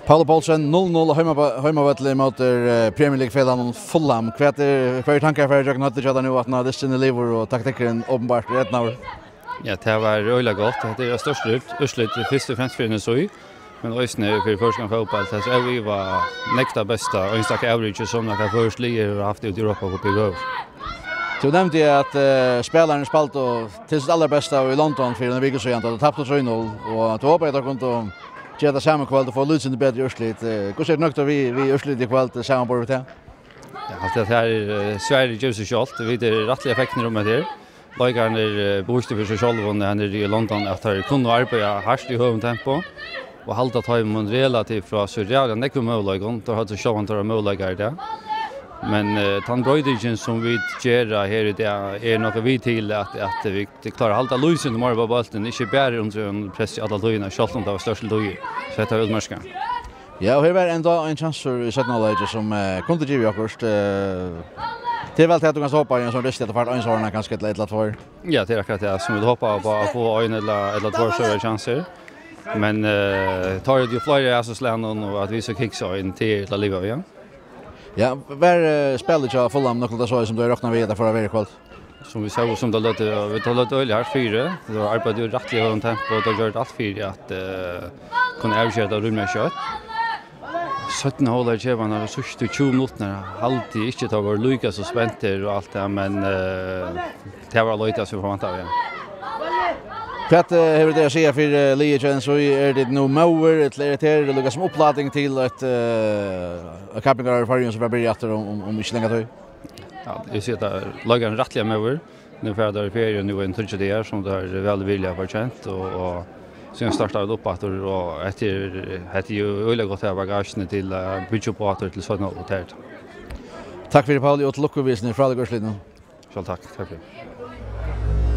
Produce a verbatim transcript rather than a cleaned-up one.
Pauli Poulsen, null null á heimaba-, heimavølli móti, eh, Premier League-felagnum Fulham. Hvat er, hvat eru tankar at fara ígjøgnum høvdið hjá tær nú, aftan á dystin er liðugur og taktikkurin openbart er eydnaður? Ja, tað var øgiliga gott. Hetta er eitt stórt úrslit, fyrst og fremst fyri N S Í, men eisini fyri føroyskan fótbólt. Tað er óivað nógv tað besta, einstaka avrikið, sum nakað føroyskt lið hevur havt úti í Europa Cup yvirhøvur. Tú nevndi, at, eh, spælararnir spældu til sítt allarbesta í London fyri eina viku síðan, tá teir taptu trý null, og tú hopaði, at teir kundu gera tað sama í kvøld og fáa lítið sindur betri úrslit. Eh, hvussu ert tú nøgdur við, við úrslitið í kvøld, eh, samanborið við tað? Ja, alt det her, eh, svarið gevur seg sjálvt. Vit eru rættiliga fegnir um hetta her. Leikararnir, eh, bevístu fyri seg sjálvir, her niðri í London, at teir kunnu arbeiða hart í høgum tempo og halda teimum relativt frá so ræðuliga nógvum møguleikum. Teir høvdu sjálvandi teirra møguleikar í dag. Men, eh, tann broytingin, sum vit gera her í dag, er nokk við til, at, at vit klára at halda lýsini meira á bóltin, ikki bara undir ein pressi alla tíðina, sjálvt um tað var stórt til tíðir. So hetta er útmerkað. Ja, og her var enntá ein kjansur í seinna hálvleiki, sum, eh, kundi givið okkurt. Eh, tað er væl tað, at tú kanst hopa í ein sånn dyst, at tú fært ein sånn, kanska ella, ella tveir. Ja, tað er akkurát tað, sum vit hopa á, at fáa ein ella, ella tveir størri kjansur. Men, eh, tá er tað jú fleiri av hesum slagnum, og at vit so kiksa inn til at liva við, ja. Ja, var, eh, spælið hjá Fulham nokk tað so, sum tú roknaði við, at tað fór at vera í kvøld? Sum vit sóu, sum tað løgdu, vit, tað løgdu øgiliga hart fyri. Tað var arbeitt jú rættiliga høgum tempo, og tað gjørdi alt fyri at, eh, kunna avgera tað rímiliga skjótt. Seinni hálvleik, tað var, teir síðstu tjúgu minuttirnar, haldi eg ikki, teir vóru líka so spentir og alt tað, men, eh, tað var lítið, sum vit forvæntaðu, ja. Hvat, eh, hevur tað at siga fyri, eh, liðið hjá N S Í? Eru tit nú móðir, ella er tað her líka sum upplading til eitt, eh, eitt kappingarár í Føroyum, sum fer at byrja aftur um, um, um ikki langa tíð? Ja, eg sigi, at leikarin er rættiliga móður. Nú fara teir í feriu nú í tríggjar dagar, sum teir væl og virðiliga hava fortjent, og, og síðan starta vit upp aftur, og hetta er, hetta er jú øgiliga gott at hava í bagaginum til at byggja upp aftur til seinna, og tað er tað. Takk fyri, Pauli, og til lukku við hesum frálíku úrslitunum. Sjálv takk. Takk fyri.